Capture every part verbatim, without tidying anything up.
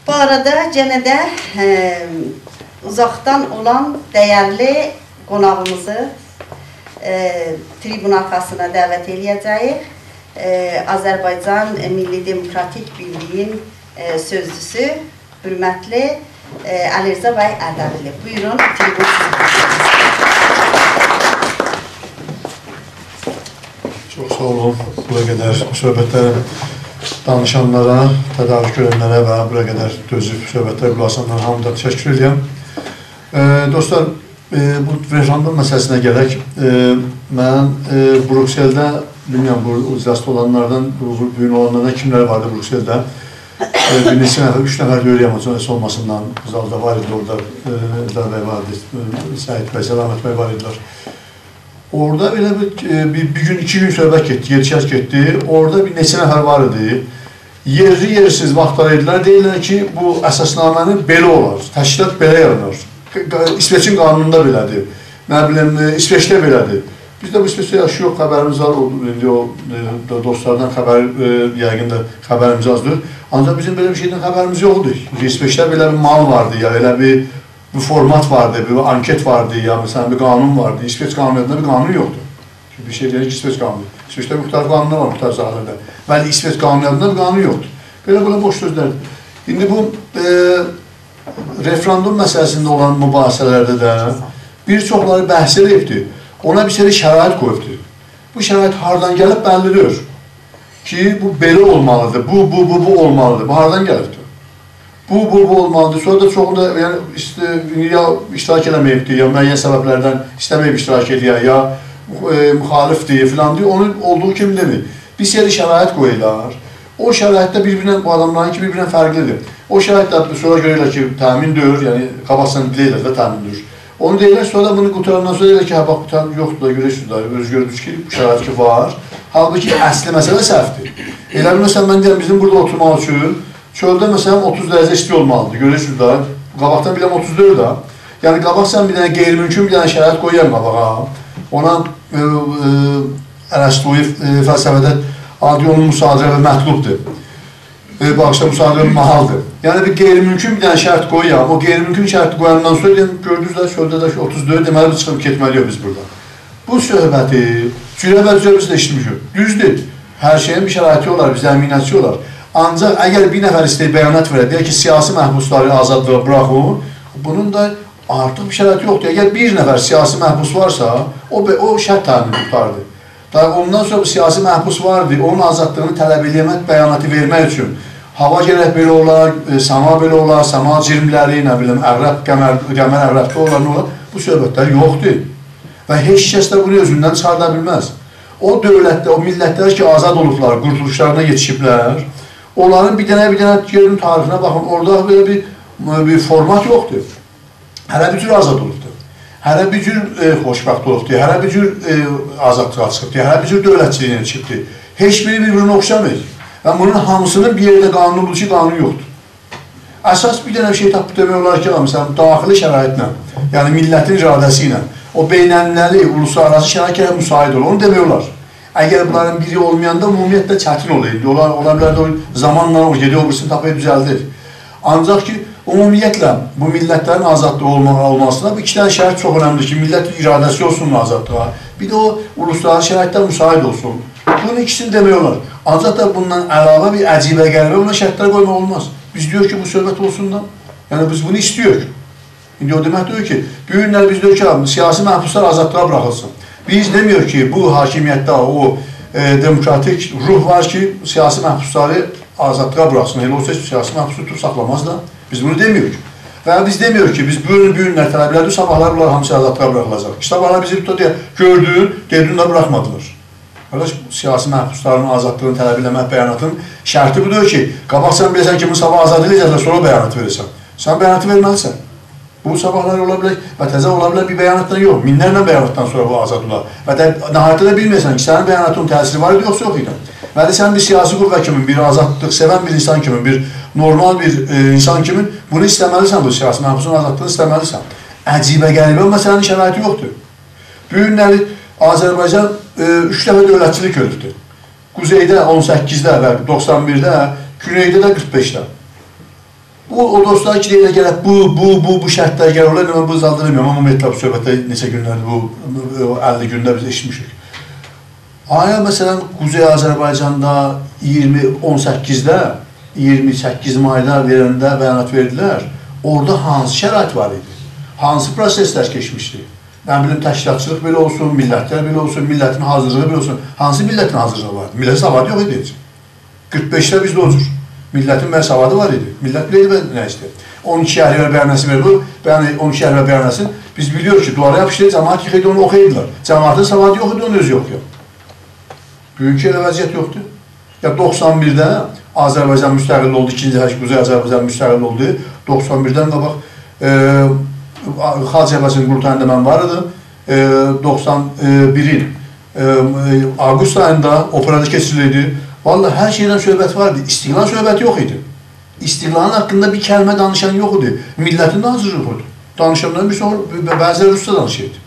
بو آرادا یئنه ده، ائ، اوزاقدان اولان دَیرلی قوناغیمیزی، ائ، تریبون آرخاسینا دعوت ائله‌یه‌جه‌ییک. ائ، آذربایجان میللی دموکراتیک بیرلیگین، ائ، سؤزچوسو، حؤرمتلی، ائ، علیرضا بی اردبیللی. بویورون، تریبون سیزین. چوخ ساغ اولون. بورا قدر بو صحبتلری دانیشانلارا، تدارک گؤرنلره و بورا قدر دؤزوب صحبتلره قولاق آسانلارا هامیدان تشکر ائدیرم. ائ، دوستلار، ائ، بو رفراندوم مسئله‌سینه گلک. ائ، من، ائ، بروکسلده، بیلمیرم، بو اجلاسدا اولانلاردان، بو، بو گون اولانلاردان کیملر واردی بروکسلده؟ ائ، بیر نئچه نفر، اوچ نفر گؤرورم، هئچ اولماسیندان زالدا وار ایدی اورادا. ائ، ائلدار بی واردی، ائ، سعید بی، سلامت بی وار ایدیلر. اورادا بئله بیر، ائ، بیر، بیر گون، ایکی گون صحبت گئتدی، گئدیش گلیش گئتدی. اورادا بیر نئچه نفر وار ایدی. یئرلی یئرسیز واختلار ائدیلر، دئییرلر کی، بو اساسنامه‌نی بئله اولار، تشکیلات بئله یارانار. ق-، ق-، ایسوئچین قانونوندا بئله‌دیر. نه بیلیم، ائ، ایسوئچده بئله‌دیر. بیز ده بو ایسوئچده یاشاییریق، خبریمیز وار، او، ایندی او، ائ، دو-، دوستلاردان خبر، ائ، یقین ده خبریمیز آزدیر. آنجاق بیزیم بئله بیر شئیدن خبریمیز یوخدور. ایسوئچده بئله بیر مال واردی، یا ائله بیر، بیر فورمات واردی، بیر آنکت واردی، یا مثلا بیر قانون واردی. ایسوئچ قانونو آدیندا بیر قانون یوخدور. چونکی بیر شئی دئییر کی، ایسوئچ قانونو. ایسوئچده مختلف قانونلار وار، مختلف ساحه‌لرده. ولی ایسوئچ قانونو آدیندا بیر قانون یوخدور. بئله، بئله بوش سؤزلردیر. ایندی بو، ائ، رفراندوم مسئله‌سینده اولان مباحثه‌لرده ده بیر چوخلاری بحث ائدیبدیر. اونا بیر سری شرایط قویوبدور. بو شرایط هاردان گلیب بللی دئییل کی، بو بئله اولمالیدیر، بو، بو، بو، بو اولمالیدیر. بو هاردان گلیبدیر؟ بو، بو، بو اولمالیدیر. سونرا دا چوخوندا، یعنی، ایشته، یا اشتراک ائله‌مه‌ییبدیر، یا معین سببلردن ایسته‌مه‌ییب اشتراک ائله‌یه، یا، ائ، مخالفدیر، فلاندیر. اونو اولدوغو کیمی دئمیر. بیر سری شرایط قویورلار. او شرایط ده بیر-بیرینن، بو آداملارین کی، بیر-بیرینن فرقلیدیر. او شرایط ده سونرا گؤرورلر کی، تأمین دئییل، یعنی قاباقجادان دئییرلر ده تأمین دئییل. اونو دئییرلر، سونرا دا بونو قوتاراندان سونرا دئییرلر کی، هه، باخ، بو تأمین یوخدور دا، گؤرورسونوز ده، اؤزونوز گؤردونوز کی، بو شرایط کی وار. حالبوکی اصلی مسئله سهودیر. ائله بیل، مثلا، من دئییرم، بیزیم بورادا اوتورماق اوچون چؤلده، مثلا، اوتوز درجه ایستی اولمالیدیر، گؤرورسونوز ده. قاباقدان بیلم اوتوز دؤرد ده. یعنی، قاباق سن بیر دنه غیرممکن بیر دنه شرایط قویورسان قاباغا. اونا، ائ، ائ، ارسطویی، ائ، فلسفه‌ده آدی اونون مصادره و مطلوبدور. ائ، باغیشلا، مصادره و محالدیر. یعنی، بیر غیرممکن بیر دنه شرط قویورسان، او غیرممکن شرطی قویاندان سونرا، دئییرم، گؤردونوز ده، چؤلده ده اوتوز دؤرد، دئمه‌لی، بیز چیخیب گئتمه‌لی‌ییک بیز بورادا. بو صحبتی جوره‌به‌جوره بیز ده ائشیتمیشیک. دوزدور، هر شئیین بیر شرایطی اولار، بیر زمینه‌سی اولار. آنجاق اگر بیر نفر ایسته‌ییر بیانات وئره، دئیه کی، سیاسی محبوسلاری آزادلیغا بوراخین، بونون دا آرتیق بیر شرایطی یوخدور. اگر بیر نفر سیاسی محبوس وارسا، او به-، او شرط تأمین قورتاردی. دا اوندان سونرا بو سیاسی محبوس واردی، اونون آزادلیغینی طلب ائله‌مک، بیاناتی وئرمک اوچون هاوا گرک بئله اولا، ائ، سما بئله اولا، سما جرملری، نه بیلیم، عقرب، قمر، قمر عقربده اولا، نه اولا، بو صحبتلر یوخدور. و هئچ کس ده بونو اؤزوندن چیخاردا بیلمز. او دؤولتده، او میللتلر کی، آزاد اولوبلار، قورتولوشلارینا یئتیشیبلر، اونلارین بیر دنه، بیر دنه یئرین تاریخینه باخین، اورادا بئله بیر، بیر فورمات یوخدور. هره بیر جور آزاد اولوبدور. هره بیر جور، ائ، خوشبخت اولوبدور. هره بیر جور، ائ، آزادلیغا چیخیبدیر. هره بیر جور دؤولتچیلیگینه چیخیبدیر. هئچ بیری بیر-بیرینه اوخشامیر. و بونون هامیسینین بیر یئرده قانونو بودور کی، قانون یوخدور. اساس بیر دنه شئی تاپیب دئمک اولار کی، مثلا، داخلی شرایطله، یعنی میللتین اراده‌سی ایله، او بین‌المللی، اولوسلارآراسی شرایط گرک مساعد اولا. اونو دئمک اولار. اگر بونلارین بیری اولمایاندا عمومیتله چتین اولور. ایندی اولا، اولا بیلر ده او زامانلا او گئدیر، او بیریسینی تاپیر، دوزلدیر. آنجاق کی، عمومیتله بو میللتلرین آزادلیغی اولما-، اولماسینا بو ایکی دنه شرط چوخ اؤنملیدیر کی، میللت اراده‌سی اولسون آزادلیغا. بیر ده او اولوسلارآراسی شرایطلر مساعد اولسون. بونون ایکیسینی دئمک اولار. آنجاق دا بوندان علاوه بیر عجیبه غریبه اونا شرطلر قویماق اولماز. بیز دئییریک کی، بو صحبت اولسون دا. یعنی، بیز بونو ایسته‌ییریک. ایندی او دئمک دئییل کی، بو گونلر بیز دئییریک کی، سیاسی محبوسلار آزادلیغا بوراخیلسین. بیز دئمیروخ کی، بو حاکمیتده او، ائ، دموکراتیک روح وار کی، سیاسی محبوسلاری آزادلیغا بوراخسین. ائله اولسا هئچ سیاسی محبوسو توتوب ساخلاماز دا. بیز بونو دئمیروخ. و بیز دئمیروخ کی، بیز بو گون، بو گونلر طلب ائله‌دیک، صاباحلار بونلار هامیسی آزادلیغا بوراخیلاجاق. صاباحلار بیزی توتدو، دئیه، گؤردون، دئدین ده بوراخمادیلار. قارداش، سیاسی محبوسلارین آزادلیغینی طلب ائله‌مک بیاناتین شرطی بو دئییل کی، قاباق سن بیله‌سن کی، بونو صاباح آزاد ائله‌یه‌جکلر، سونرا بیانات وئره‌سن. سن بیاناتی وئرمه‌لیسن. بو صاباحلار اولا بیلر و تازه اولا بیلر بیر بیاناتدان یوخ، مینلرله بیاناتدان سونرا بو آزاد اولار. و ده، نهایتده ده بیلمیرسن کی، سنین بیاناتین تأثیری وار ایدی، یوخسا یوخ ایدی. ولی سن بیر سیاسی قوه کیمی، بیر آزادلیق سئون بیر اینسان کیمی، بیر نورمال بیر، ائ، اینسان کیمی بونو ایسته‌مه‌لیسن، بو سیاسی محبوسون آزادلیغینی ایسته‌مه‌لیسن. عجیبه غریبه مسئله‌نین شرایطی یوخدور. بو گونلری آذربایجان، ائ، اوچ دفعه دؤولتچیلیک گؤروبدور. قوزئیده اون سککیزده و دوخسان بیرده، گونئیده ده قیرخ بئشده. او، او دوستلار کی، دئییرلر، گرک بو، بو، بو، بو شرطلر گرک اولا، من بو زالدا دئمیرم، آمما من مطلب صحبتده نئچه گوندردیر بو، او اللی گونده بیز ائشیتمیشیک. آیا، مثلا، قوزئی آذربایجاندا اییرمی، اون سککیزده، اییرمی سککیز مایدا وئرنده، بیانات وئردیلر، اورادا هانسی شرایط وار ایدی؟ هانسی پروسئسلر کئچمیشدی؟ نه بیلیم، تشکیلاتچیلیق بئله اولسون، میللتلر بئله اولسون، میللتین حاضیرلیغی بئله اولسون. هانسی میللتین حاضیرلیغی واردی؟ میللتین سوادی یوخ ایدی هئچ. قیرخ بئشده بیزده او جور. میللتین بیر سوادی وار ایدی. میللت بیلیردی نه ایسته‌ییر. اون ایکی شهریور بیانیه‌سی وئریلیر. بیان-، اون ایکی شهریور بیانیه‌سینی بیز بیلیریک کی، دووارا یاپیشدی، جماعت ییخیلدی، اونو اوخویوردولار. جماعتین سوادی یوخ ایدی، اونو اؤزو اوخویا. بوگونکو ائله وضعیت یوخدور. یا دوخسان بیرده آذربایجان مستقل اولدو، ایکینجی دفعه کی، قوزئی آذربایجان مستقل اولدو. دوخسان بیردن قاباق، ائ، خالق جبهه‌سینین قورولتاییندا من وار ایدیم. ائ، دوخسان بیرین، ائ، ائ، آوقوست آییندا اوپئرادا کئچیریلدی. والله هر شئیدن صحبت واردی. استقلال صحبتی یوخ ایدی. استقلالین حاقیندا بیر کلمه دانیشان یوخ ایدی. میللتین ده حاضیرلیغی یوخ ایدی. دانیشانلارین بیر چوخو، بع-، بعضی‌لری روسجا دانیشیردی.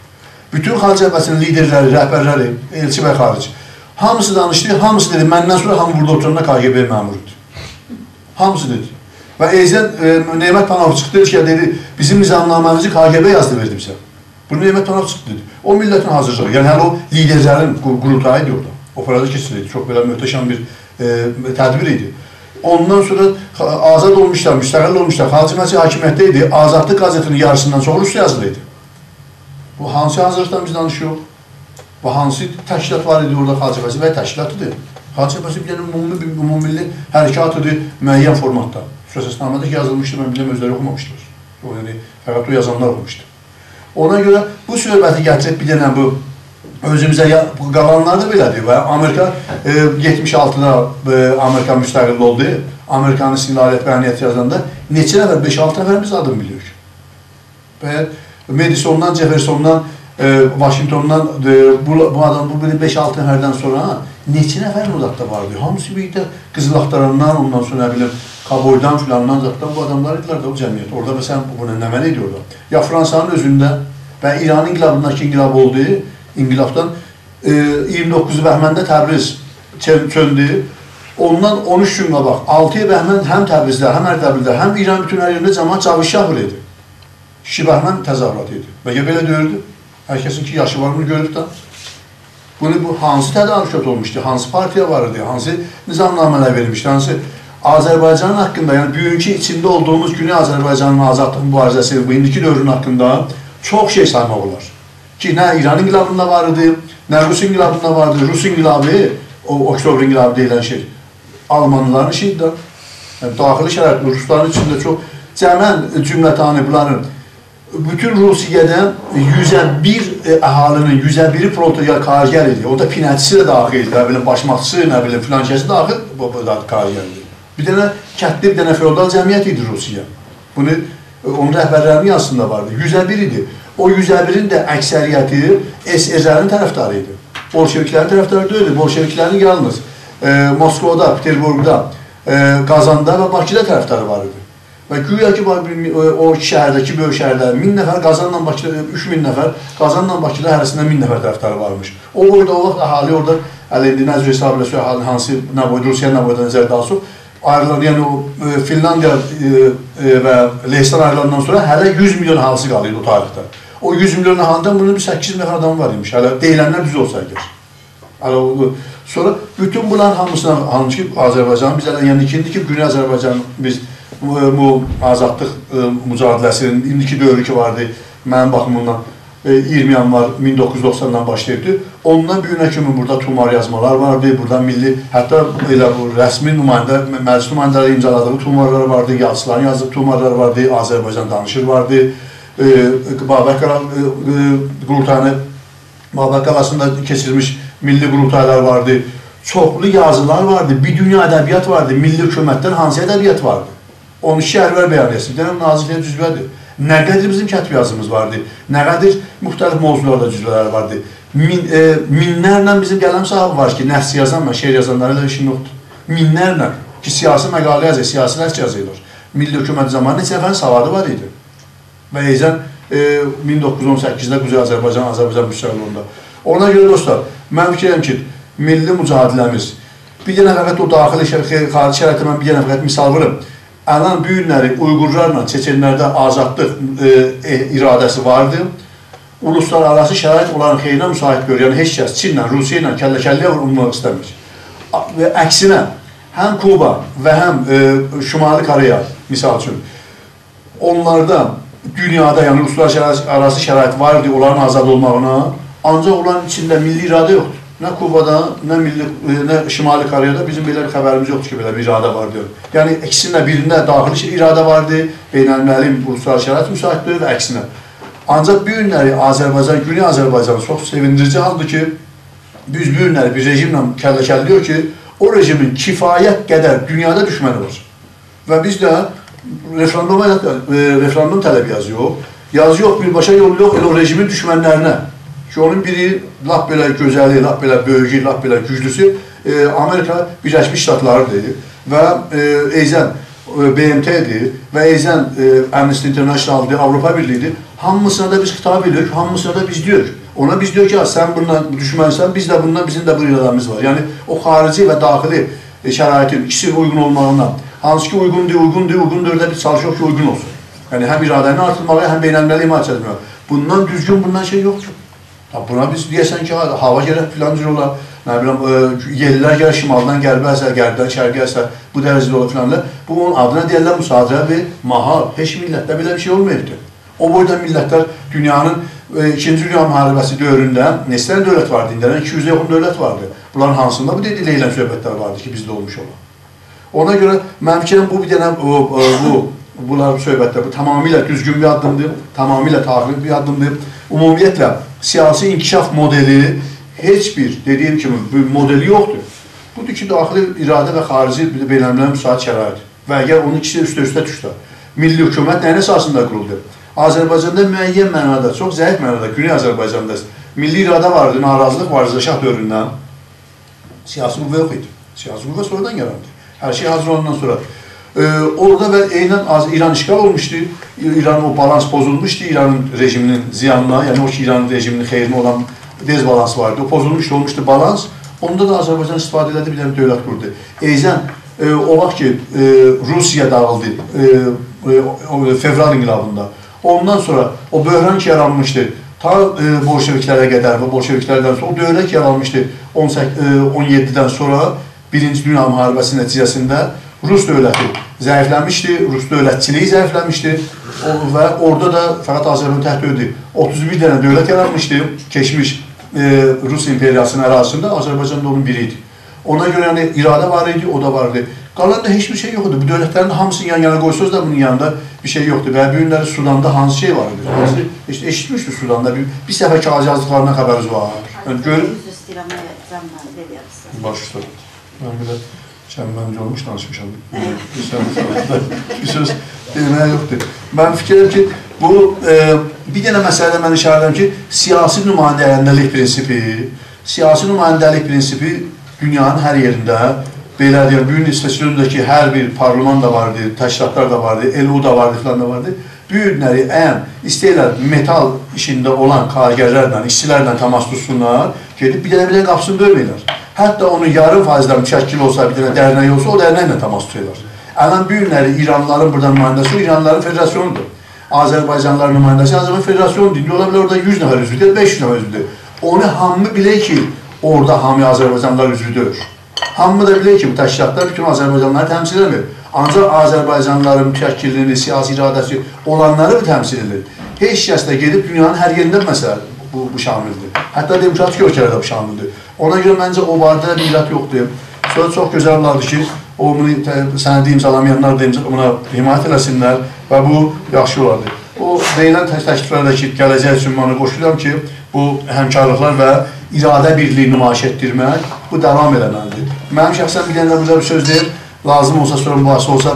بوتون خالق جبهه‌سینین لیدرلری، رهبرلری، ائلچی بی خارج، هامیسی دانیشدی، هامیسی دئدی، مندن سونرا هامی بورادا اوتوراندا ک‌اگ‌بی مأمورودور. هامیسی دئدی. و ائیزن، ائ، نعمت پناهوف چیخدی، دئدی کی، دئدی، بیزیم نظامنامه‌میزی ک‌اگ‌بی‌یه یازدی، وئردی بیزه. بونو نعمت پناهوف چیخدی، دئدی. او میللتین حاضیرلیغی، یعنی، هه، او لیدرلرین قو-، قورولتایی ایدی اورادا. اوپئرادا کئچیریلدی، چوخ بئله محتشم بیر، ائ، تدبیر ایدی. اوندان سونرا خا-، آزاد اولموشلار، مستقل اولموشلار، خالق جبهه‌سی حاکمیتده ایدی، آزادلیق قزئتینین یاریسیندان چوخو روسیه یازیلیردی. بو هانسی حاضیرلیقدان بیز دانیشیریق؟ بو هانسی تشکیلات وار ایدی اورادا، خالق جبهه‌سی و تشکیلاتیدیر. خالق جبهه‌سی بیر دنه عمومی، بیر عمومی‌میللی حرکاتیدیر معین فورماتدا. سؤز اسناسیندا کی یازیلمیشدی، من بیلم، اؤزلری اوخومامیشلار. او، یعنی، فقط او یازانلار اوخوموشدو. اونا گؤره بو صحبتی گتیریب بیر دنه بو اؤزوموزه یا-، بو قالانلار دا بئله‌دیر و آمریکا، ائ، یئتمیش آلتیدا، ائ، آمریکا مستقل اولدو. آمریکانین استقلالیت بیانیه‌سی یازاندا نئچه نفر، بئش-آلتی نفر بیز آدینی بیلیریک. و مادیسوندان، جفرسوندان، ائ، واشینگتوندان، ائ، بو، بو آدام، بو بیر بئش-آلتی نفردن سونرا نئچه نفر او زاددا واردی؟ هامیسی بیر ده قیزیل آختاراندان، اوندان سونرا، نه بیلیم، کابویدان فیلاندان زاددان بو آداملار ایدیلر ده او جمعیت. اورادا، مثلا، بو نه، نمنه ایدی اورادا؟ یا فرانسانین اؤزونده و ایران انقلابیندا کی انقلاب اولدو، انقلابدان، ائ، اییرمی دوققوز بهمنده تبریز چؤ-، چؤندو. اوندان اون اوچ گون قاباق، آلتی بهمن هم تبریزده، هم اردبیلده، هم ایران بوتون هر یئرینده جماعت جاوید شاه وورورلو. ایکی بهمن تظاهرات ایدی. مگر بئله دئییردی؟ هر کسین کی یاشی وار، بونو گؤروب ده. بونو، بو هانسی تدارکات اولموشدو؟ هانسی پارتیا وار ایدی؟ هانسی نظامنامه‌لر وئریلمیشدی؟ هانسی آذربایجانین حاقیندا، یعنی بوگونکو ایچینده اولدوغوموز گونئی آذربایجانین آزادلیق موباریزه‌سی، بو ایندیکی دؤورون حاقیندا چوخ شئی سایماق اولار. کی نه ایران انقلابیندا وار ایدی، نه روس انقلابیندا وار ایدی. روس انقلابی، او اکتبر انقلابی دئییلن شئی آلمانلیلارین ایشی ایدی ده. یعنی، داخلی شرایط، روسلارین ایچینده چوخ، جمعاً، جملتانی بونلارین، بوتون روسیه‌ده یوزه بیر، ائ، اهالی‌نین یوزه بیری پرولتاریا، کارگر ایدی. اوندا پینه‌چیسی ده داخیل ایدی، نه بیلیم، باشماقچیسی، نه بیلیم، فلان کسی داخیل، بو، بو دا کارگر ایدی. بیر دنه کتلی، بیر دنه فئودال جمعیت ایدی روسیه. بونو، ائ، اونون رهبرلری‌نین یازیسیندا واردی. یوزه بیر ایدی. او یوزه بیرین ده اکثریتی اس‌اس‌ارین طرفداری ایدی. بولشویکلرین طرفداری دئییلدی. بولشویکلرین یالنیز، ائ، موسکوادا، پتربورگدا، ائ، قازاندا و باکیدا طرفداری وار ایدی. و گویا کی، وار بیر می-، او، او ایکی شهرده، ایکی بؤیوک شهرده مین نفر، قازانلا باکیدا، ائ، اوچ مین نفر، قازانلا باکیدا هره‌سینده مین نفر طرفداری وارمیش. او بویدا او واخت اهالی اورادا، هله ایندی نه جور حساب ائله‌سک، اهالی هانسی، نه بویدا، روسیه نه بویدا نظرده آلسین، آیریلان، یعنی او، ائ، فینلاندیا، ائ، ائ، و لهستان آیریلاندان سونرا هله یوز میلیون اهالیسی قالیردی او تاریخده. او یوز میلیون اهالیدن بونون بیر سککیز مین نفر آدامی وار ایمیش. هله دئییلنلر دوز اولسا اگر. هله او، سونرا بوتون بونلارین هامیسینا، هانسی کی آذربایجان، بیز هله، یعنی ایندی کی گونئی آذربایجان، بیز بو، بو آزادلیق، ائ، مجادله‌سینین ایندیکی دؤورو کی واردی، منیم باخیمیمدان، ائ، اییرمی یانوار مین دوققوز یوز دوخساندان باشلاییبدی. اوندان بو گونه کیمی بورادا طومار یازمالار واردی، بورادا میللی، حتی ائله بو رسمی نماینده، م-، مجلس نماینده‌لری امضالادیغی طومارلار واردی، یازیچیلارین یازدیغی طومارلار واردی، آذربایجان دانیشیر واردی، ائ، بابک قارا-، ائ، ائ، قورولتایینی، بابک قالاسیندا کئچیرمیش میللی قورولتایلار واردی، چوخلو یازیلار واردی، بیر دونیا ادبیات واردی، میللی حکومتدن هانسی ادبیات واردی؟ اون ایکی شهریور بیانیه‌سی، بیر دنه نازیکلییه جزوه‌دیر. نه قدر بیزیم کتب یازیمیز واردی، نه قدر مختلف موضوعلاردا جزوه‌لر واردی. مین، ائ، مینلرله بیزیم قلم صاحیبی وار کی، نثر یازان و شعر یازانلارا ائله ایشیم یوخدور. مینلرله کی، سیاسی مقاله یازیر، سیاسی نثر یازیرلار. میللی حکومت زامانی نئچه نفرین سوادی وار ایدی؟ و هئچن، ائ، مین دوققوز یوز اون سککیزده قوزئی آذربایجان، آذربایجان مستقل اولاندا. اونا گؤره، دوستلار، من فیکیر ائدیرم کی، میللی مجادله‌میز، بیر دنه فقط او داخلی شر-، خ-، خاریجی شرایطده من بیر دنه فقط مثال وورورام. الان بو گونلری اویغورلارلا چئچئنلرده آزادلیق، ائ، ائ، اراده‌سی واردی. اولوسلارآراسی شرایط اونلارین خئیرینه مساعد گؤرور. یعنی هئچ کس چینله، روسیه ایله کله‌کله‌یه وورولماق ایسته‌میر. آ-، و عکسینه، هم کوبا و هم، ائ، شمالی کوره‌یا، مثال اوچون، اونلاردا دونیادا، یعنی اولوسلارآراسی، آراسی شرایط واردی اونلارین آزاد اولماغینا، آنجاق اونلارین ایچینده میللی اراده یوخدور. نه کوبادا، نه میللی، ائ، نه شمالی کوره‌یادا بیزیم بئله بیر خبریمیز یوخدور کی، بئله بیر اراده وار دئیک. یعنی ایکیسینین ده بیرینده داخلی شئی، اراده واردی، بین‌المللی اولوسلارآراسی شرایط مساعد دئییل و عکسینه. آنجاق بو گونلری آذربایجان، گونئی آذربایجان چوخ سئویندیریجی حالدیر کی، بیز بو گونلری بیر رژیمله کله‌کله‌یوخ کی، او رژیمین کفایت قدر دونیادا دوشمنی وار. و بیز ده رفراندوما، ائ، رفراندوم طلبی یازیروخ. یازیروخ، بیرباشا یوللاییروخ ائله او رژیمین دوشمنلرینه. کی، اونون بیری لاپ بئله گؤزلی، لاپ بئله بؤیویو، لاپ بئله گوجلوسو، ائ، آمریکا بیرلشمیش شتاتلاریدیر. و، ائ، ائیضا، ائ، ب م ت‌دیر و ائیضا، ائ، Amnesty Internationalدیر، آوروپا بیرلیگیدیر. هامیسینا دا بیز خطاب ائدیریک، هامیسینا دا بیز دئییریک. اونا بیز دئییریک کی، «سن بونونلا دوشمنسن، بیز ده بونونلا، بیزیم ده بو اراده‌میز وار.» یعنی، او خاریجی و داخلی، ائ، شرایطین ایکیسینین اویغون اولماغیندان، هانسی کی اویغوندور، اویغوندور، اویغوندور، دا بیز چالیشیروخ کی، اویغون اولسون. یعنی، هم اراده‌نی آرتیرماغا، هم بین‌المللی حمایت ائتمه‌یه. بوندان دوزگون، بوندان شئی یوخدور. یا، بونا بیز دئیه‌سن کی، ها، هاوا گرک فلان جور اولا، نه بیلیم، ائ، یئللر گرک شمالدان غربه اسه، غربدن شرقه اسه، بو درجه‌ده اولا فلان دا. بو اونون آدینا دئیرلر مصادره و مهار. هئچ میللتده بئله بیر شئی اولماییبدیر. او بویدا میللتلر دونیانین، ائ، ایکینجی دونیا محاربه‌سی دؤورونده نئچه دنه دؤولت واردی؟ ایندیدن ایکی یوز یاخین دؤولت واردی. بونلارین هانسیندا بو دئدیگی لئیلن صحبتلر واردی کی، بیزده اولموش اولا؟ اونا گؤره منیم فیکریم بو بیر دنه، او، او، بو، بونلار صحبتلر، بو تمامیله دوزگون بیر آددیمدیر، تمامیله تاریخی بیر آددیمدیر. عمومیتله، سیاسی انکشاف مدلی هئچ بیر، دئدیگیم کیمی، بیر مدلی یوخدور. بودور کی، داخلی اراده و خاریجی، بیر ده بین‌المللی مساعد شرایط. و اگر اونون ایکیسی اوست-اوسته دوشسه، میللی حکومت نه‌یین اساسیندا قورولدو؟ آذربایجاندا معین معنادا، چوخ ضعیف معنادا، گونئی آذربایجاندا میللی اراده واردی، ناراضیلیق واردی شاه دؤوروندن. سیاسی قوه یوخ ایدی. سیاسی قوه سونرادان یاراندی. هر شئی حاضیر اولاندان سونرا. ائ، اورادا و عیناً آز-، ایران اشغال اولموشدو. ای-، ایران او بالانس پوزولموشدو. ایرانین رژیمینین زیانینا، یعنی او کی، ایرانین رژیمینین خئیرینه اولان دزبالانس واردی. او پوزولموشدو، اولموشدو بالانس. اوندا دا آذربایجان استفاده ائله‌دی، بیر دنه دؤولت قوردو. ائیضا، ائ، او واخت کی، ائ، روسیه داغیلدی، ائ، ائ، او، او فئورال انقلابیندا. اوندان سونرا او بحران کی یارانمیشدی، تا، ائ، بولشویکلره قدر و بولشویکلردن سونرا او دؤورده کی یارانمیشدی اون سککیز، ائ، اون یئددیدن سونرا بیرینجی دونیا محاربه‌سی نتیجه‌سینده روس دؤولتی ضعیفله‌میشدی، روس دؤولتچیلیگی ضعیفله‌میشدی. او، و اورادا دا فقط آذربایجان تحت دئییلدی. اوتوز بیر دنه دؤولت یارانمیشدی کئچمیش، ائ، روس ایمپئریاسی‌نین اراضی‌سینده، آذربایجان دا اونون بیری ایدی. اونا گؤره، یعنی، اراده وار ایدی، او دا وار ایدی. قالان دا هئچ بیر شئی یوخ ایدی. بو دؤولتلرین ده هامیسینی یان-یانا قویسانیز دا بونون یانیندا بیر شئی یوخدور. و بو گونلری سوداندا هانسی شئی وار ایدی؟ هانسی، ائشیت-، ائشیتمیشدینیز سوداندا بیر، بیر صفحه کاغیذ یازدیقلاریندان خبرینیز وار؟ یعنی، گؤر- عذر ایسته‌ییرم، جانلا وئریرم سیزه. باش اوسته. من بیر ده چندمنجه اولموش دانیشمیشام. بیر سؤز، بیر سؤز دئمه‌یه یوخدور. من فیکیر ائدیرم کی، بو، ائ، بیر دنه مسئله من ایشاره ائدیرم کی، سیاسی نماینده‌لیک پرینسیپی، سیاسی نماینده‌لیک پرینسیپی دونیانین هر یئرینده بئله‌دیر. بو گون ایسوئچ لندنده کی، هر بیر پارلمان دا واردی، تشکیلاتلار دا واردی، ال او دا واردی، فلان دا واردی. بو گونلری اگر ایسته‌ییرلر متال ایشینده اولان کارگرلرله، ایشچیلرله تماس توتسونلار، گئدیب بیر دنه بیر دنه قاپیسینی دؤیمه‌ییرلر. حتی اونون یاریم فایضدن متشکل اولسا، بیر دنه درنک اولسا، او درنکله تماس توتورلار. الان بو گونلری ایرانلیلارین بورادا نماینده‌سی، او ایرانلیلارین فدراسیونودور. آذربایجانلیلارین نماینده‌سی آذربایجان فدراسیونودور. ایندی اولا بیلر اورادا یوز نفر عضودور، بئش یوز نفر عضودور. اونو هامی بیلیر کی، اورادا هامی آذربایجانلیلار عضودور. هامی دا بیلیر کی، بو تشکیلاتلار بوتون آذربایجانلیلاری تمثیل ائدیر. آنجاق آذربایجانلیلارین متشکللیگی، سیاسی اراده‌سی اولانلاری بو تمثیل ائدیر. هئچ کس ده گئدیب دونیانین هر یئرینده، مثلا، بو، بو شاملدیر. حتی دموکراتیک اؤلکه‌لرده بو شاملدیر. اونا گؤره منجه او باره‌ده نفرت یوخدور. سونرا چوخ گؤزل اولاردی کی، او بونو ت-، سندی امضالامایانلار دا امضا-، بونا حمایت ائله‌سینلر و بو یاخشی اولاردی. او دئییلن تک-، تکلیفلر ده کی، گله‌جک اوچون من قوشولورام کی، بو همکارلیقلار و اراده بیرلیگی نمایش ائتدیرمک، بو داوام ائله‌مه‌لیدیر. منیم شخصاً بیر دنه ده بورادا بیر سؤز دئییم، لازیم اولسا، سونرا مباحثه اولسا،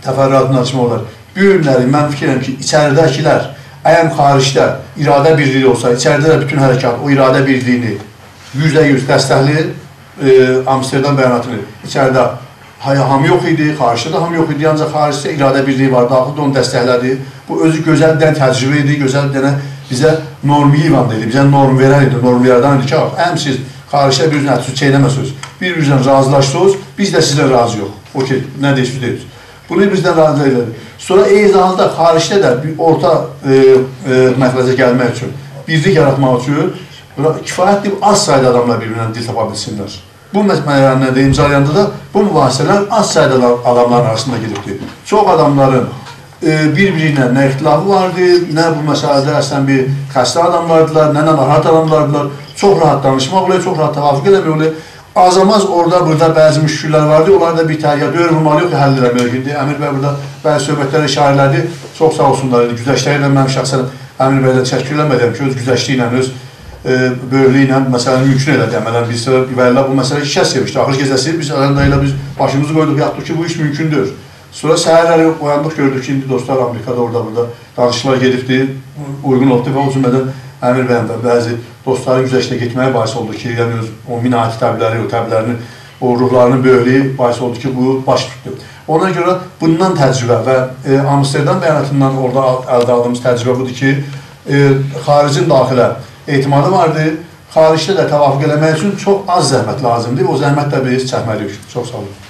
تفرعاتینی آچماق اولار. بو گونلری من فیکیر ائدیرم کی، ایچریده‌کیلر، اگر خاریجده اراده بیرلیگی اولسا، ایچریده ده بوتون حرکات او اراده بیرلیگینی یوزده یوز دستکله‌ییر. ائ، آمستردام بیاناتینی ایچریده ها-، هامی یوخ ایدی، خاریجده ده هامی یوخ ایدی، آنجاق خاریجده اراده بیرلیگی وار، داخیلده اونو دستکله‌دی. بو اؤزو گؤزل بیر دنه تجربه ایدی، گؤزل بیر دنه بیزه نورم ییغان دا ایدی، بیزه نورم وئرن ایدی، نورم یارادان ایدی کی، باخ، اگر سیز خاریجده بیر-بیرینیزین اتیتود چئینه‌مه‌سز، بیر-بیرینیزله راضیلاشساز، بیز ده سیزله راضی‌ییق. اوکئی، نه دئییرسیز، دئییرسیز. بونو بیزدن راضی ائدیر. سونرا عینی زاماندا خارجده ده بیر اورتا، ائ، ائ، مخرجه گلمک اوچون، بیرلیک یاراتماق اوچون بورا کفایتدیر، آز سایدا آداملار بیر-بیرینن دیل تاپا بیلسینلر. بو مس-، مرحله‌ده امضالایاندا دا بو مباحثه‌لر آز سایدا آدام-، آداملارین آراسیندا گئدیبدیر. چوخ آداملارین، ائ، بیر-بیری ایله نه اختلافی واردی، نه بو مسئله‌ده اصلاً بیر خسته آداملاردیلار، نه ناراحت آداملاردیلار. چوخ راحت دانیشماق اولور، چوخ راحت توافق ائله‌مک اولور. آز-ماز اورادا بورادا بعضی مشکل‌لر واردی، اونلاری دا بیر طرفه دؤیور وورمالی یوخ، حل ائله‌مه‌لی. ایندی امیر بی بورادا بعضی صحبت‌لره اشاره ائله‌دی. چوخ ساغ اولسونلار. ایندی گذشته‌یه ده من شخصاً امیر بی‌دن تشکر ائله‌مه‌دیم کی، اؤز گذشتی ایله، اؤز، ائ، بؤیوکلویو ایله مسئله‌نی ممکن ائله‌دی. عملاً بیز سونرا، والله بو مسئله شکست یئمیشدی. آخیر گئجه‌سی بیز آلان دایی ایله بیز باشیمیزی قویدوق، یاتدیق کی، بو ایش ممکن‌دور. سونرا سحرلری اویاندیق، گؤردوک کی، ایندی دوستلار آمریکادا اورادا بورادا دانیشیقلار گئدیبدی، اویغون اولدو و او جمله‌دن امیر بی‌دن ده بعضی دوستلارین گذشته گئتمه‌یی باعث اولدو کی، یعنی اؤز او مینایتی طبعلری، او طبعلرینی، او روحلارینین بؤیوکلویو باعث اولدو کی، بو باش توتدو. اونا گؤره بوندان تجربه و، ائ، آمستردام بیاناتیندان اورادا آل-، الده آلدیغیمیز تجربه بودور کی، ائ، خارجین داخیله اعتمادی واردی. خارجده ده توافق ائله‌مک اوچون چوخ آز زحمت لازیمدیر. او زحمتی ده بیز چکمه‌لی‌ییک. چوخ ساغ اولون.